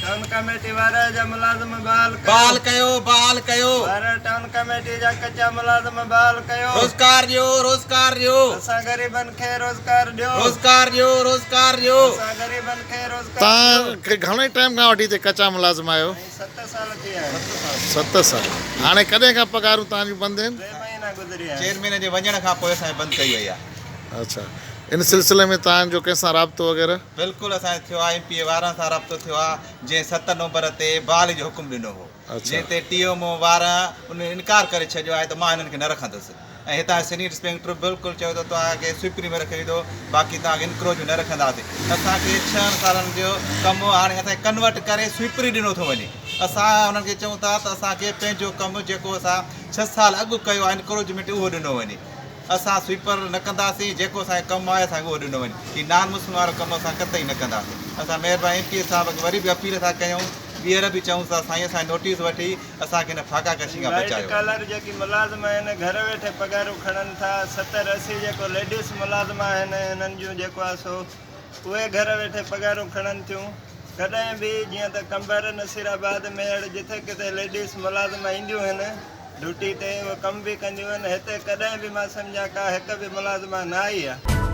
Town committee Warah جا ملازم بحال ڪيو. بحال ڪيو بحال ڪيو. وارهه ٽائون ڪميٽي جا ڪچا ملازم بحال ڪيو. روزگار ڏيو روزگار ڏيو. اسان غريبن کي روزگار ڏيو. روزگار ڏيو روزگار ڏيو. اسان غريبن کي روزگار توهان ڏيو. کي گهڻي ٽائيم کان وٺي هتي ڪچا ملازم آهيو؟ سائين ست سال ٿي ويا آهن. ست سال. هاڻي ڪڏهن کان پگهارون توهان جون بند آهن؟ ٽي مهينا گذري ويا آهن. چيئرمين جي وڃڻ کان پوء اسان جي بند ڪئي وئي آهي. اڇا ان سلسلي ۾ توهان جو ڪنهن سان رابطو وغيره؟ بلڪل اسان جو ٿيو آهي ايم پي اي وارن سان رابطو ٿيو آهي جنهن ست نومبر تي بحالي جو حڪم ڏنو هو جنهن تي ٽي ايم او وارن ان انڪار ڪري ڇڏيو آهي ته مان هنن کي نه رکندس ۽ هتان جو سينيئر انسپيڪٽر بلڪل چيو ته توهان کي سوئپري ۾ رکيو ويندو باقي توهان کي انڪروچ ۾ نه رکنداسين اسان کي ڇهن سالن جو ڪم هاڻي اسان کي ڪنورٽ ڪري سوئپري ڏنو ٿو وڃي اسان انهن کي چئون ٿا ته اسان کي پنهنجو ڪم جيڪو اسان ڇهه سال اڳ ڪيو آهي انڪروچمينٽ اهو ڏنو وڃي اسان سوئيپر نه ڪنداسين، جيڪو اسان کي ڪم آهي اسان کي اهو ڏنو وڃي. هي نان مسلم وارو ڪم اسان قطعي نه ڪنداسين. اسان مهربان ايم پي اي صاحب کي وري به اپيل ٿا ڪيون، ٻيهر به چئون ٿا سائين اسان جي نوٽيس وٺي اسان کي هن فاقا ڪشي کان وائيٽ بچايو وڃي. ڪالر جيڪي ملازم آهن گهر ويٺي پگهارون کڻن ٿا، 70 80 جيڪو ليڊيز ملازم آهن انهن جون جيڪو آهي سو اهي گهر ويٺي پگهارون کڻن ٿيون. ڪڏهن به جيئن ته قمبر، نصير آباد، ميهڙ جٿي ڪٿي ليڊيز ملازم اينديون هن ڊيوٽي تي اهي ڪم به ڪنديون آهن هتي ڪڏهن به مان سمجهان ڪا هڪ به ملازمه نه آئي آهي.